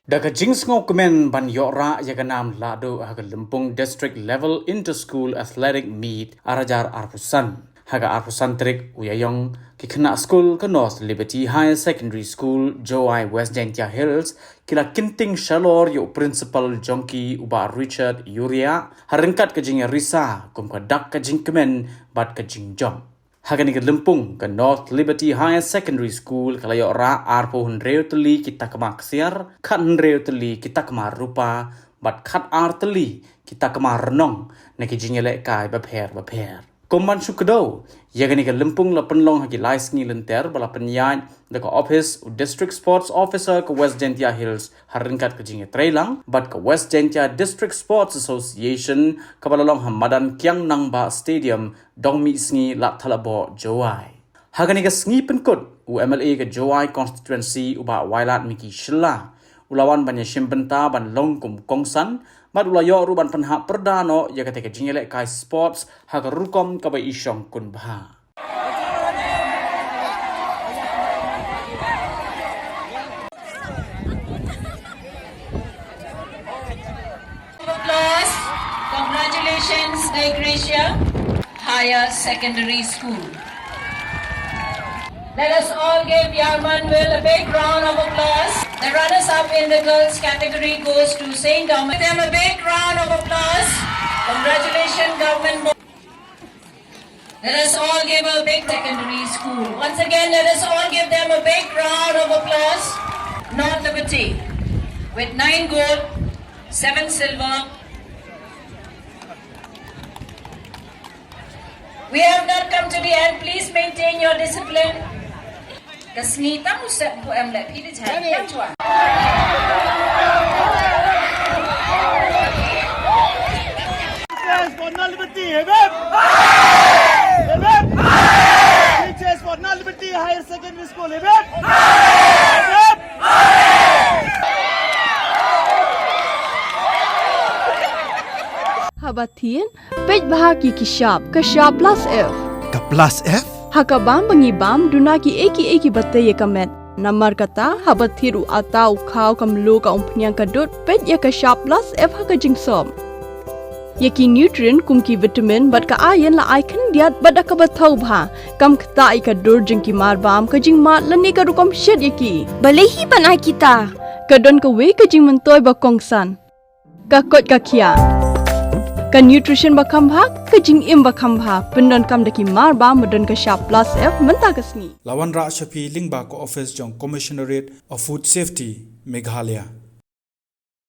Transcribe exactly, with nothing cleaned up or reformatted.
Da ka jingsngewkmen ban ïoh rah ïa ka nam lahduh ha ka lympung District Level Inter-School Athletic Meet ar hajar arphew san, ha ka arphew san tarik u Ïaïong, ki khynnah skul ka North Liberty Higher Secondary School, Jowai, West Jaintia Hills, ki la kynting shalor ïa u principal jong ki, u Bah Richard Ïuriah, ha ryngkat ka jingïarisa kum ka dak ka jingkmen bad ka jingjop. Ha kane ka lympung, ka North Liberty Higher Secondary School ka la ïoh rah arphew hynriew tylli ki takma ksiar, khat hynriew tylli ki takma rupa, bad khat ar tylli ki takma rnong na ki jingïalehkai bapher bapher. Kum ban shu kdew, ïa kane ka lympung la pynlong ha ki lai sngi lynter ba la pynïaid da ka ophis u District Sports Officer ka West Jaintia Hills ha ryngkat ka jingïatreilang bad ka West Jaintia District Sports Association, kaba la long ha madan Kiang Nangbah Stadium, Dongmihsngi, Ladthadlaboh, Jowai. Ha kane ka sngi pynkut, u M L A ka Jowai Constituency, u Bah Wailadmiki Shylla, u la wan ban ïashim bynta ban long kum u kongsan, bad u la ïoh ruh ban pynhap pyrda noh ïa kata ka jingïalehkai sports ha ka rukom kaba i shongkun bha. Applause. Congratulations, Dei Gratia Higher Secondary School. Let us all give Yarmanville a big round of applause. The runners-up in the girls category goes to Saint Dominic. Give them a big round of applause. Congratulations, Government Board. Let us all give a big secondary school. Once again, let us all give them a big round of applause. North Liberty with nine gold, seven silver. We have not come to the end. Please maintain your discipline. Ka sngi tang u sep bu em leh phi di jai. Yang chua. Teachers for North Liberty, hip hip! Hip hip! Teachers for North Liberty Higher Secondary School, hip hip! Hip hip! Haba thied, peit bha ki ki shap, ka shap plus F. Ka plus F? Ha ka bam ba ngi bam, duna ki ei ki ei kiba tei ïa ka met. Namar kata, haba thied u atta u khaw ka mluh ka umphniang ka dud, peit ïa ka shap plus F ha ka jingsop. Ïa ki nutrient kum ki vitamin bad ka iron la ai khyndiat bad da kaba thaw bha. Kam ktah ïa ka dur jong ki mar bam, ka jingmad lane ka rukom shet ïa ki. Balei hi ban ai kita? Ka don kawei ka jingmyntoi ba kongsan. Ka koit ka khiah. Ka nutrition ba kham bha, ka jingim ba kham bha. Pyndonkam da ki mar bam ba don ka shap plus F mynta ka sngi. La wanrah sha phi lyngba ka office jong Commissionerate of Food Safety, Meghalaya.